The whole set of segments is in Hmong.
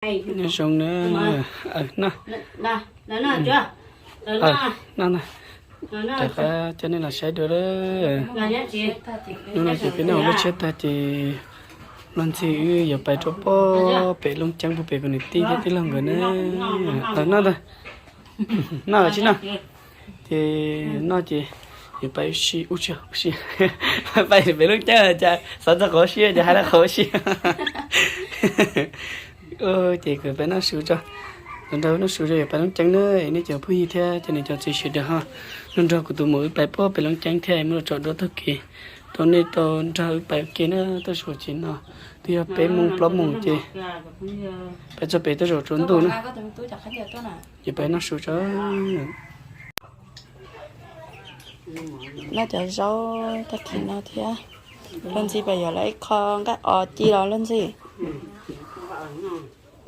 Nyob zoo na. Noj, noj, rov qab coj nej los saib dua lawm. Hnub no ces peb noj lub tshiab tag ces luag ntxhi wb yuav pais rau pob pem Looj Ceeb puag pem kuv niam tij thiab tij laug nkawd na. Noj ntag. Noj los tsis noj? Ces noj ces yuav pais ua si, ua si, ua si. Pais pem Looj Ceeb cas xav txog qhov ua si ces hais txog qhov ua si. Ces kuv pais noj su tso, kuv nrog noj su tso yuav pais Looj Ceeb na. Nej cov phooj ywg thiab cov niam cov txiv sawv daws ho nrog nrog kuv tus muam wb pais pob pem Looj Ceeb thiab muab los tso duab taug kev rau nej tau nrog wb pais ua ke na. Tab sis tsis no twb yog peb moos plaub moos ces pais txog pem tej zaum tsaus ntuj na. Ces pais noj su tso. Noj cov zaub tag kis no thiab. Luag ntxhi pais yuav lawv ib qho nqaij os ci los luag ntxhi.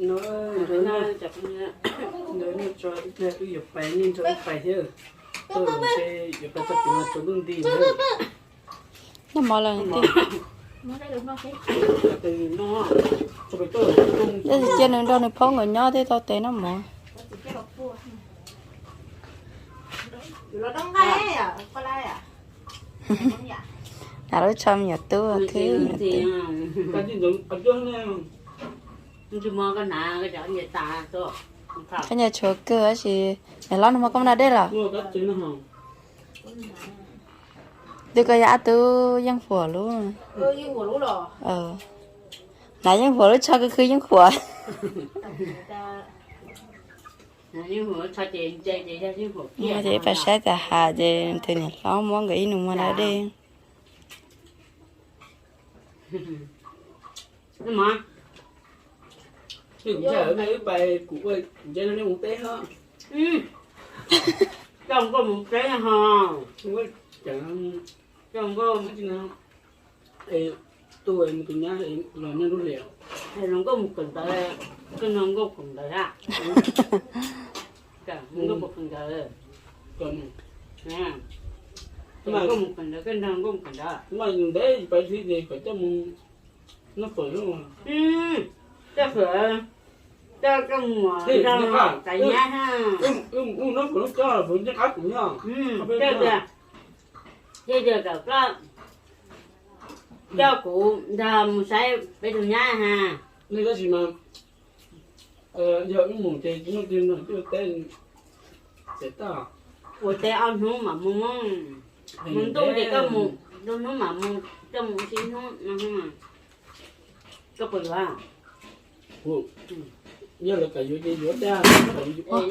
Noj mov lawm tiag. Cia nws nrog nws phob nkawd nyob thiaj tau tes noj mov. Hnav lub tsho me nyuam tub khwb. Koj nyias tshuav kawg tab sis, niam hlob nug mas koj muaj da dej los? Twb koj yog ob tug yeej huam lub. Hnav yeej huam lub tsho, khwv khwv yeej huam. Ces pais saib tas has ces tus niam hlob muab nkawd ib nus muag da dej. Coj nkauj mus teb ho. Coj nkauj mus teb ho. Coj nkauj tu tus nyab los nyob lub hlis. Los nkauj mus kawm ntawv, koj nrog nkauj kawm ntawv a. Nkauj mus kawm ntawv. Nkauj mus kawm ntawv, koj nrog nkauj mus kawm ntawv. Ntev pais thiab ces kom coj mus noj fawm. Coj fawm, coj koj mus nrog tais nyab ha. Wb mus noj fawm lub tso, fawm ncej qab kuv nyob. Coj tias, coj tias kom koj coj kuv nrog mus saib peb tus nyab ha. Nej tab sis mas yog wb mus ces tsis muaj tig no twb ua teb, ua teb ob hnub mam mus. Mus ntuj ces koj mus, ntuj hnub mam mus, koj mus ua si hnub no. Koj puas yuav? Yog lawv kam yuav ces yuav tiag, nws puas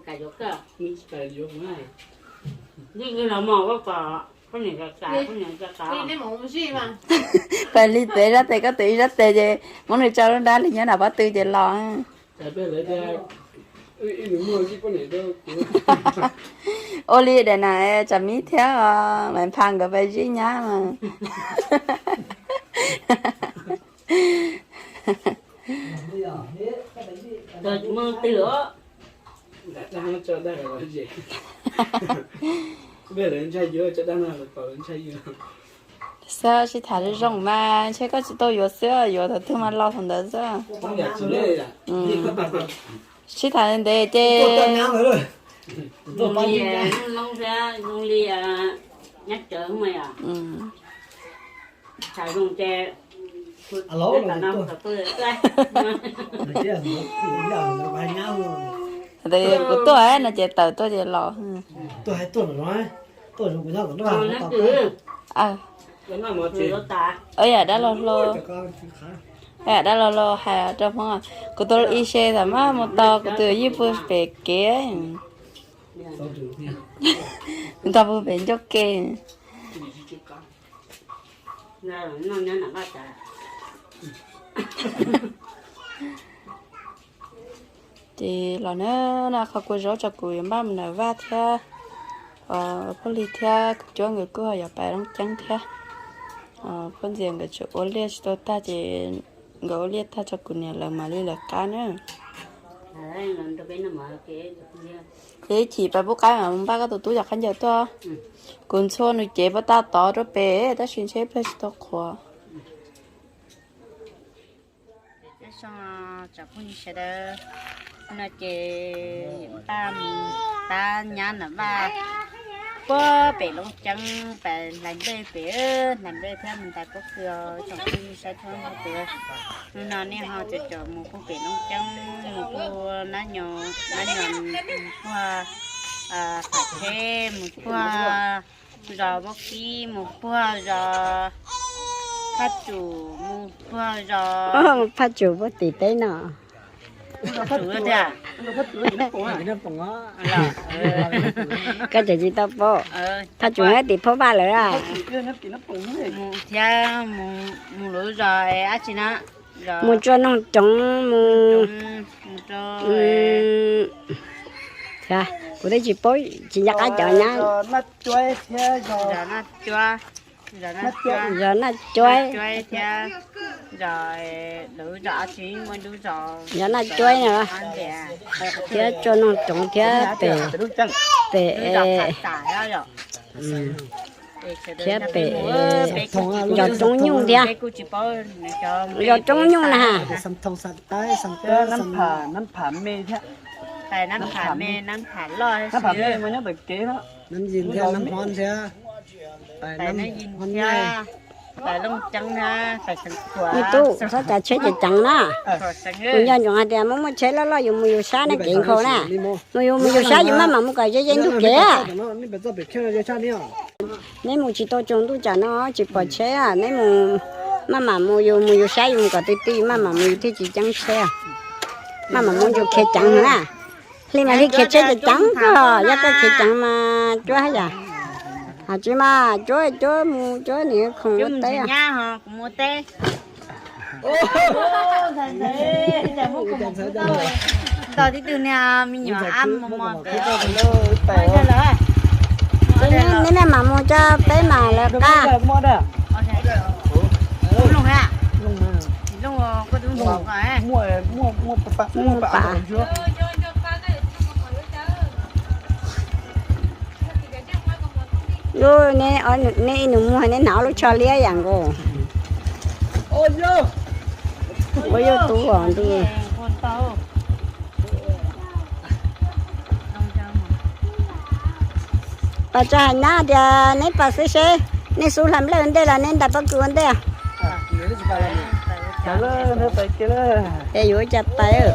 kam yuav koj? Nws tsis kam yuav kuv na. Yeej los mog, koj kom poj niam, poj niam. Pais li peb sab tes koj tus ib sab tes ces muab nws tso lub nrab li nyob nram pob tw ces los. Ua li daim na, tsam mib thiab Maiv Pha nkawd pais zib nyab mas. Xwb sib tham zoo zoo mas ntshe koj tsis tau yuav xwb, yuav thaum twg mas los thaum ntawd xwb. Sib tham ntev ces Kuv tuaj no ces tawm tuaj ces los. Yam dab laug hlo, yam dab laug hlo hais rau Hmoob, kuv tus ib se tam maj mus tos kuv tus yij pw pem kev, kuv tos pw pem ncauj ke. Ces los na, no qhov kua zaub tso kuv yuav npaj mus nram vaj thiab. Phauj Lig thiab kuv cuab nkawd kuj ho yuav pais Looj Ceeb thiab. Phauj Ntxias nkawd tseem ua liaj tsis tau tag ces nkawd ua liaj tag tso kuv niam lawv mam li lawv qab na. Ces ib chim pais pub qaib mas mus npaj koj tus tub cov khaub ncaws tuaj. Kuv ntxhua nws cev puas tau tod rau pem tab sis ntshe ib pliag tsis tau qhuav. Tsoom phooj ywg sawv daws, no ces npaj mus tab nyab Nam Vaj puag pem Looj Ceeb pas hlais nplej pem, hlais nplej thiab mus ntais pob kws os tsoom phooj ywg sawv daws. Hnub no nej ho caum caum mus puag pem Looj Ceeb, mus puag Nab Nyos, Nab Nyos mus puag Pham Theb, mus puag zos Vaub Kib, mus puag zos Phaj Tsum, mus puag zos Phaj Tsum puag tim teb no. Koj tseem tsis tau paub, Phaj Tsum nyob tim Phob Vaj lawm. Thiab mus lub zos dab tsi na, mus Tsua Noog Coov, mus, kuv twb tsis paub, tsis nco qab cov nyab. Zos Naj Cuab, zos Naj Cuab thiab zos, lawv zos dab tsi, muaj lub zos, zos Naj Cuab no thiab Tsua Noog Coov thiab pem, pem, thiab pem zos Tsoob Nyuj thiab, zos Tsoob Nyuj na ha. Nab Yim thiab Nab Hmob thiab, Nab Yim thiab, Looj Ceeb thiab, tub txhob tsav tsheb ceev ceev na. Kuv nco ntsoov hais tias muaj muaj tsheb loj loj yus mus yus sab na kev nkhaus na. Mus yus mus yus sab yus maj mam mus kom ze ze ntug kev. Neb mus tsis tau tsaus ntuj tsam no tsis pom tsheb, neb mus maj mam mus yus mus yus sab yus mus kom twg twg yus maj mam mus yus thiaj tsis ceeb tsheb. Maj mam mus yus khiav ceev na. Hli mas hli khiav tsheb ceev ceev kawg, yog koj khiav ceev mas cuab yam. Hos tsis mas cuab cuab mus cuab niam khoom ua teb. Neb maj mam mus coj peb mam lawv qab. Lub, neb ib nus muag neb hnav ob lub tsho liab yam nkaus. Ua yuj tub os ntuj. Pas tso hais nyab tias neb pas xwb seb, nej xub hlais nplej ua ntej los neb ntais pob kws ua ntej. Es yuav ua cas pais.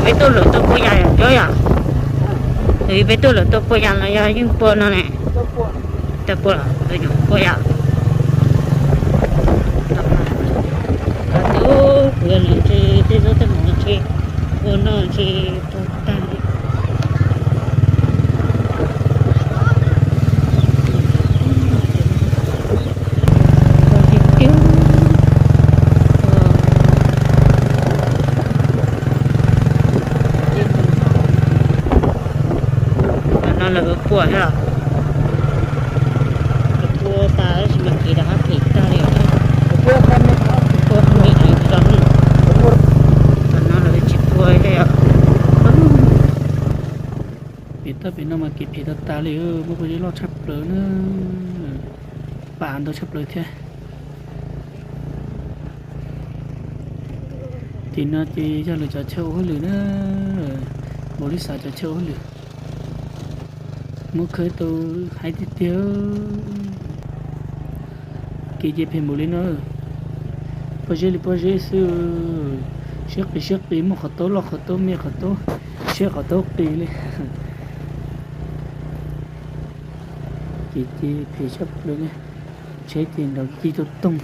Peb tuaj lawm tau pua yas yom, cov yom? Peb tuaj lawm tau pua yas los yog yeej pua no ne? Tau pua, pua yas. Kuv yog ntshe tej zaub tej mov ntshe ua no ntshe pua tag li. No lawv pua thiab los? Pua tas tab sis mas kev rov qab phem tag li os. Pua me me tso, no lawv tsis pua thiab os. Pem toj pem no mas kev phem tag tas li, muaj pob zeb loj tshaj plaws na, pam ntau tshaj plaws thiab. Tim no ces yog lawv cov chaw ua hauj lwm na, npaum li xav cov chaw ua hauj lwm. Muab khawb tau haib tiag tiag. Kev ces phem npaum li no, pob zeb li pob zeb xwb, siab qis siab qis, muaj qhov taub loj qhov taub me qhov taub siab qhov taub qis li. Kev ces phem tshaj plaws li, tsheb ces nrov kig toog toog.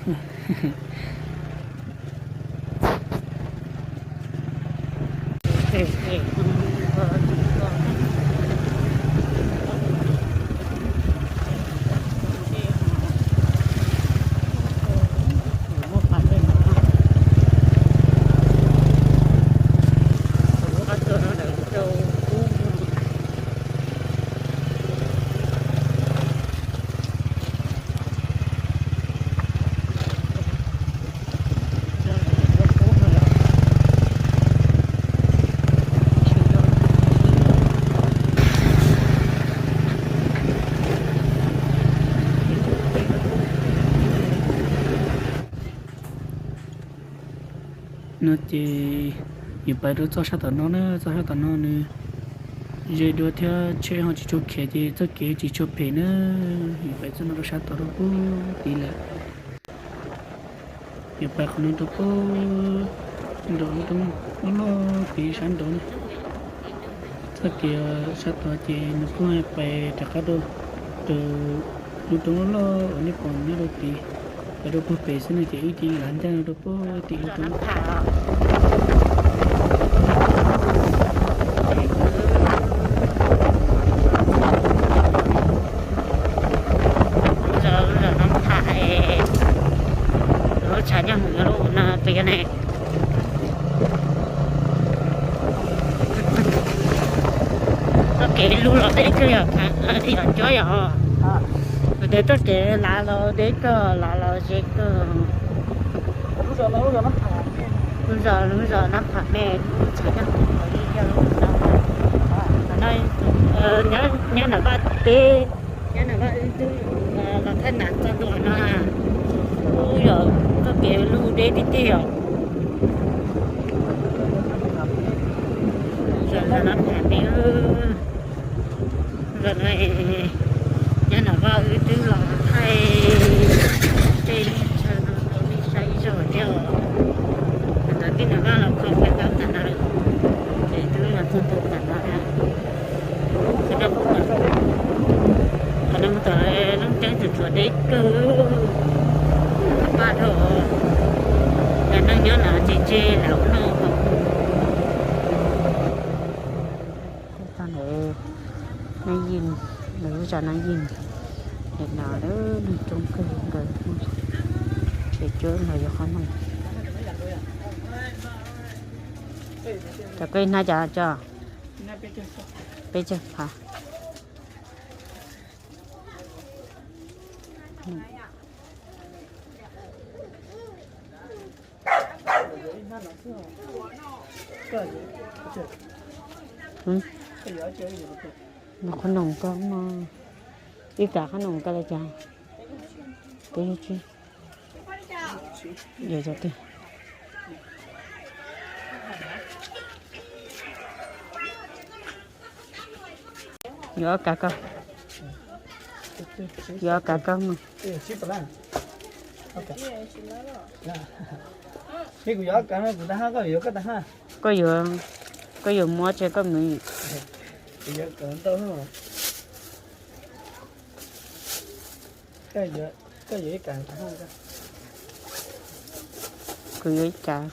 No ces yuav pais rau txoj sab tom no na, txoj sab tom no nws ze dua thiab tsheb ho tsis tshua khiav ces txoj kev tsis tshua phem na. Yuav pais txoj no rau sab tod rau pem tid lawm. Yuav pais qhov no rau pem nraum lub roob loj loj pem sab nraud na. Txoj kev sab tod ces nws kuj pais rov qab rau lub roob loj loj uas nej pom nyob rau tid, pais rau puag pem xwb no ces wb cia li lav ncaj rau pem tim lub roob. Lub tshav nyob mus lub no pem ne. Txoj kev lub los deb kawg yom, yom cuab yom. Kuv tias txoj kev lav los deb kawg, lav los ze kawg. Lub zos, lub zos Nab Pham me, lub tshav nyob mus li yog lub no. Nyob nram vaj teb, nyob nram vaj wb twb los thaj nas txog ntua no. Ub, yog txoj kev lub deb tiag tiag os. Zos no Nab Pham me, zos no nyob nram vaj wb twb los thaij tej chaw no rau nej saib ib zaug thiab os. Ntawd tij nram vaj los kho peb tab tas no, ces twb los txog ntawm tas no. Qhov no mus tom Looj Ceeb tsuas tsuas deb kawg, paj dhau. Cov neeg nyob no ces tseg lawm no. Nab Yim, lawv lub zos Nab Yim, no lub neeg coob kawg nkaus, ces cuab nkaus yuav qhob noom. Cov koj hnab cov tso, peb caug phav. Qhob noom koj, ib kav qhob noom koj li cas? Peb caug tsib. Yog cov twg? Yuav ob kav koj, yuav ob kav koj mus. Kuv yuav ob kav, kuv tab hab, koj yuav koj tab hab. Koj yuav Koj yuav muab ces koj mus. Kuv yuav ib cas.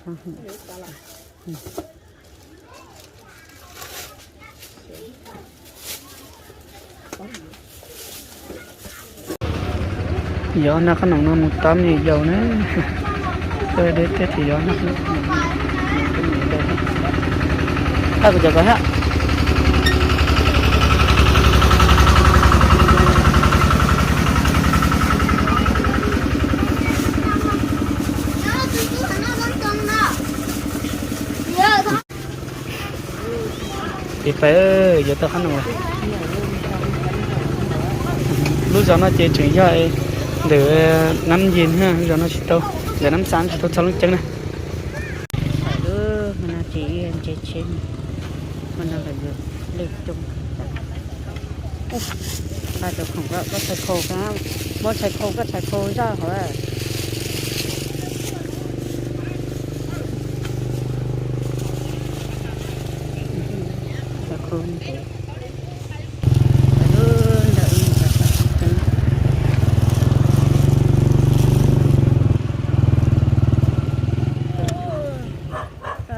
Yog no qhob noom no mus tab me nyuam yaus na. Deb thiab ces yog no. Kuv cov ko thiab. Tiv pais yuav tau qhob noom lawm. Lub zos no ces tseem yog ntawm Nab Yis, lub zos no tsis tau, ntawm Nab Xav tsis tau txog Looj Ceeb na. Lub no ces ntse tsheb, hmo no lawv yuav lej coob. Nqa tus khoom koj txhais khau, muab txhais khau koj txhais khau zoj hauv.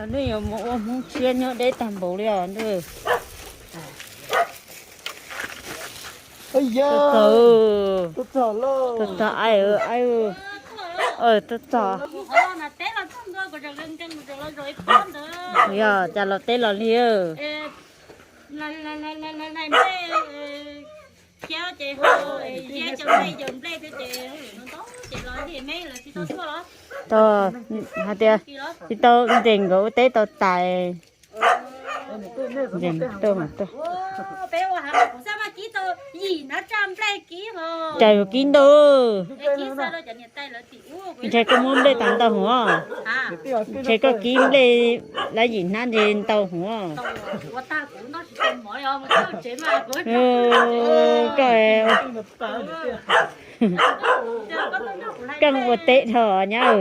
Nej yuav mus ua Hmoob tshiab nyob deb tag npaum li os ntuj. Tuaj txog, tuaj txog, ai, ai, tuaj txog. Yog cas los teb los li. Tau, hais tias tsis tau ntes nkawd ua teb tau tais. Ntes tuaj mas tuaj. Cas yuav kib ntau. Ntshe koj muab nplej tas ntau hov. Ntshe koj kib nplej lab yim hnab ntshe ntau hov. Koj, koj ua teb dhau nyab.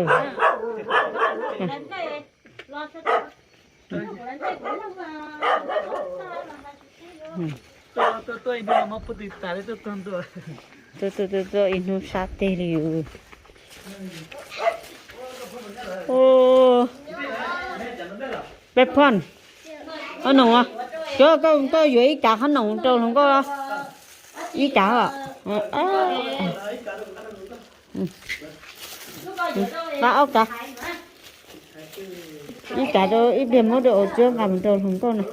Tuaj, tuaj, tuaj ib hnub sab teg li. Peb phon, qhob noom, koj, koj yuav ib kav qhob noom rau hluas nkauj. Ib kav, ib kav, ib pliag muab rau hauv tsuab nqa mus rau hluas nkauj na.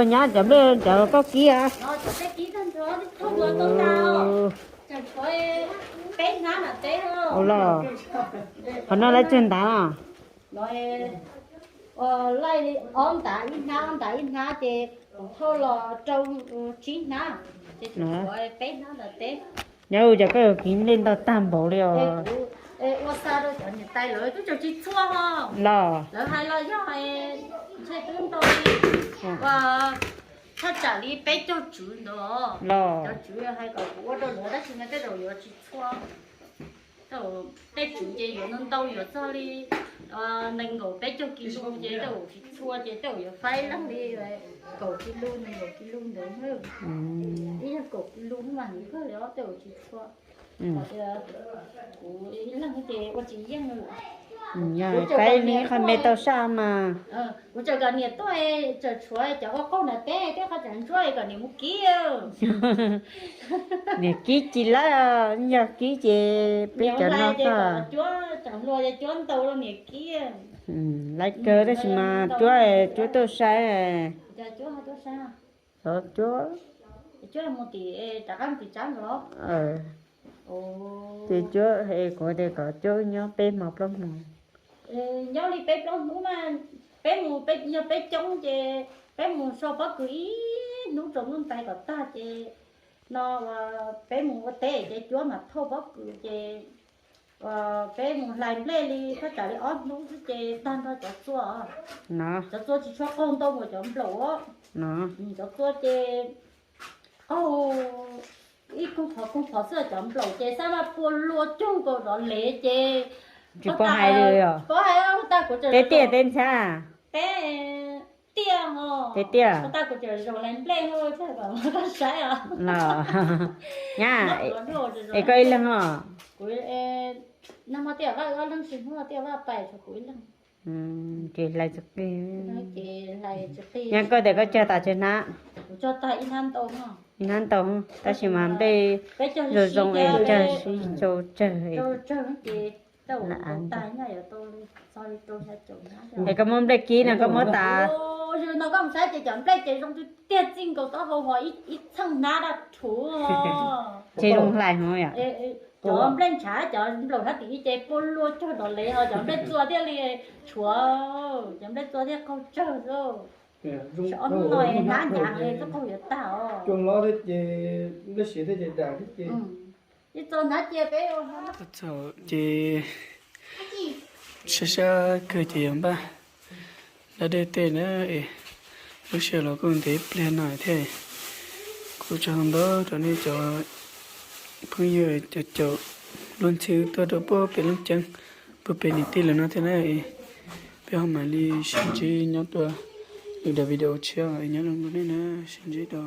Nyab cov nplej cov koj kib. Los, qhov no lawv tsawg ntav no? Laij ob ntav ib hnab, ob ntav ib hnab ces kuv thauj los rau tsib hnab, ces tshuav peb hnab ntawd teb. Nyob cas koj yuav kib nplej ntau tag npaum li os. Ua xa rau cov niam tais lawv twb tseem tsis txhua ho. Los lawv hais los yog ntshe twb ntau li, thaj tsam li peb caug tswv ntawd los cov tswv hais kom kuv ua rau lawv tab sis mas tej zaum yuav tsis txhua. Tej tswv ces yuav ntau ntau, yuav txog li nees nkaum peb caug kis lus ces tej zaum tsis txhua, ces tej zaum yuav faib leej li kaum kis lus, nees nkaum kis lus ntawd. Ib yog kaum kis lus mas nws kawg li os, tej zaum tsis txhua. Kuv ib leeg ces ua tsis yeej. Kuv faib li qhov me tau saj mas. Kuv tseem kom niam tuaj, tseem tshuav cov ua qaug nram teb thiab qhov tseem ntsuab kom niam mus kib. Niam kib tsis lawm, yog kib ces peb cov no xwb. Cuab tseem hluas, cuab ntau rau niam kib. Lawv kawg tab sis mas cuab, cuab tuaj saib. Xyov cuab. Cuab mus tim rov qab tim tsab ntawd los? Ces cuab, kuv tias kom cuab nyob peb hmo plaub hmo. Nyob li peb plaub hnub mas, peb mus, yog peb coob ces peb mus so pob kws ib hnub tsaus ntuj ntais kom tag ces no peb mus ua teb ces cuab mas thauj pob kws ces peb mus hlais nplej li thaj tsam li ob hnub xwb ces tag nrho cov txua. Cov txua tsis tshua qaug ntau npaum cov nplaum. Cov txua ces qaug ib koog phov koog phov xwb, cov nplaum ces xab vaj pua lua coog nkaus zov lev ces Tsis paub hais li os. Teb tiaj teb ntxhab? Teb tiaj. Los nyab, es koj ib leeg os? Ces hlais txog qi. Nyab, koj tias koj cog tas tsawg hnab? Ib hnab ntau, tab sis mas nplej zoo zoo es cog sib tsawg. Es koj muab nplej kib no koj muab tas. Ces cov nplej ces zoo tiag tiag, txij nkaus taub hau ho ib txheej hnab daj rhuv. Ces zoo hlais hov yom. Cov nplej ntshav, cov nplaum hnab tim ces pua luaj cog dov lev, ho cov nplej txua thiaj li tshuav, cov nplej txua thiaj qaug tsawg xwb. Ob hnub no hnab hnyav li, txoj qaug yuav tag os. Cua hlob thiab ces nplej siav thiab ces dam thiab ces. Ib txog hnab cia peb. Txog ces sab sab kawg ces yuav npaj da dej tej na. Lub sij hawm los kuj ntev pliag no thiab. Kuv tso ntau rau nej cov phooj ywg cov caum luag ntxhi tuaj rau puag pem Looj Ceeb, puag pem niam tij lawm no thiab na. Peb ho mam li sib ntsib nyob rau lwm daim video tshiab nyob zoo nej na, sib ntsib dua.